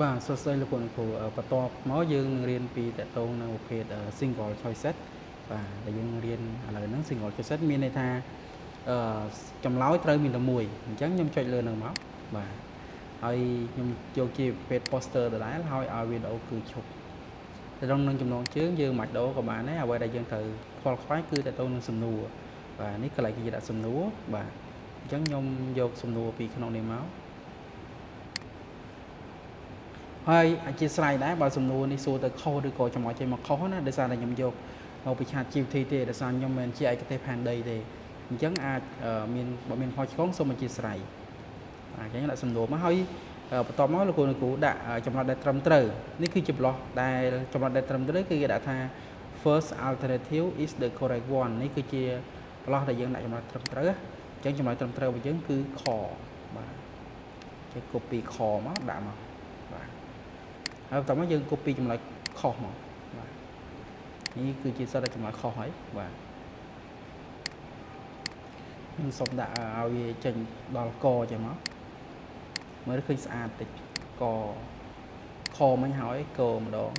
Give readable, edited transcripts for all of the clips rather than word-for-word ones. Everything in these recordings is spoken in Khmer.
បាទសួស្តីលោកគ្រូអ្នកគ្រូបន្ទាប់មកយើងនឹងរៀនពីតកតងនឹងប្រភេទ single choice set បាទដែលយើងរៀនឥឡូវហ្នឹង single choice set មានន័យថាអឺចម្លើយត្រូវមានតែមួយអញ្ចឹងខ្ញុំចុចលើនឹងមកបាទហើយខ្ញុំយកជាប្រភេទ poster ដដែលហើយឲ្យវីដេអូគឺឈប់ទៅក្នុងនឹងចំណងជើងយើងមិនដូរក៏បានដែរអ្វីដែលយើងត្រូវខ្វល់ខ្វាយគឺតទៅនឹងសំណួរបាទនេះកន្លែងគេដាក់សំណួរបាទអញ្ចឹងខ្ញុំយកសំណួរពីក្នុងនេះមកហើយអធិស្ឋានដែរបើសំណួរនេះសួរទៅខុសឬក៏ចម្លើយចេញមកខុសណាដោយសារតែខ្ញុំយកមកពី Chat GPT ទេដោយសារខ្ញុំមិនមែនជាឯកទេសផែនដីទេអញ្ចឹងអាចមានបើមានខុសឆ្គងសូមអធិស្ឋានអញ្ចឹងដាក់សំណួរមកហើយបន្ទាប់មកលោកគ្រូអ្នកគ្រូដាក់ចម្លើយដែលត្រឹមត្រូវនេះគឺជាប្លោះដែលចម្លើយដែលត្រឹមត្រូវគឺគេដាក់ថា first alternative is the correct one នេះគឺជាប្លោះដែលយើងដាក់ចម្លើយត្រឹមត្រូវអញ្ចឹងចម្លើយត្រឹមត្រូវរបស់យើងគឺខបាទគេ copy ខមកដាក់មកបាទហើយបន្ទាប់មកយើង copy ចម្លើយខុសមកបាទនេះគឺជាសិតតែចម្លើយខុសហើយបាទខ្ញុំសូមដាក់ឲ្យវាចេញដល់កចឹងមកមើលឃើញស្អាតតិចកខមិញហើយកម្ដង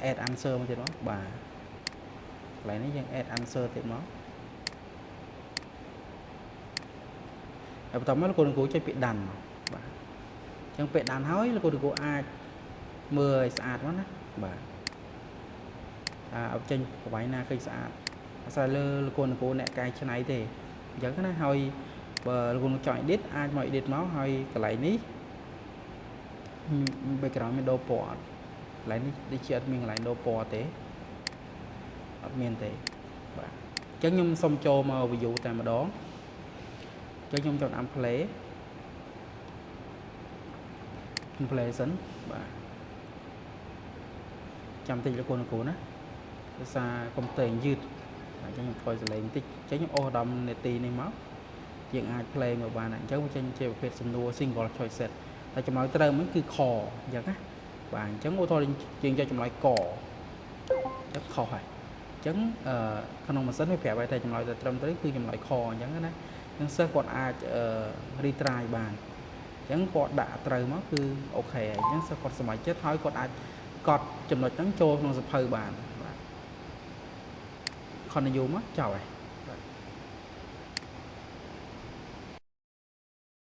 add answer មកទៀតមកបាទកន្លែងនេះយើង add answer ទៀតមកហើយបន្ទាប់មកលោកគ្រូចុចពាក្យដានមកបាទអញ្ចឹងពាក្យដានហើយលោកគ្រូអាចមើលឲ្យស្អាតមកណាបាទអាចេញប្រវែងណាឃើញស្អាតអាស្រ័យលើលោកគ្រូអ្នកកែច្នៃទេអញ្ចឹងណាហើយបើលោកគ្រូចង់ edit អាចមក edit មកហើយកន្លែងនេះ background មានដូរពណ៌អត់កន្លែងនេះដូចជាអត់មានកន្លែងដូរពណ៌ទេអត់មានទេបាទអញ្ចឹងខ្ញុំសុំចូលមក view តែម្ដងអញ្ចឹងខ្ញុំចង់អាំ play ខ្ញុំ play សិនបាទចាំតិចលោកគ្រូណាដោយសារកុំព្យូទ័រយឺតអញ្ចឹងខ្ញុំថយសលេងបន្តិចអញ្ចឹងខ្ញុំអូសដល់នាទីនេះមកយើងអាច play មកបានអញ្ចឹងវាចេញជាប្រភេទសំណួរ single choice set តែចម្លើយត្រូវមិញគឺខអញ្ចឹងណាបាទអញ្ចឹងឧទាហរណ៍យើងយកចម្លើយកអញ្ចឹងខុសហើយអញ្ចឹងក្នុងម៉ាស៊ីនវាប្រាប់ឲ្យតែចម្លើយតែត្រឹមត្រូវគឺចម្លើយខអញ្ចឹងណាអញ្ចឹងសិស្សគាត់អាច retry បានអញ្ចឹងគាត់ដាក់ត្រូវមកគឺអូខេហើយអញ្ចឹងសិស្សគាត់សប្បាយចិត្តហើយគាត់អាចកត់ចំណុចហ្នឹងចូលក្នុងសភៅបានបាទ continue មកចប់ហើយ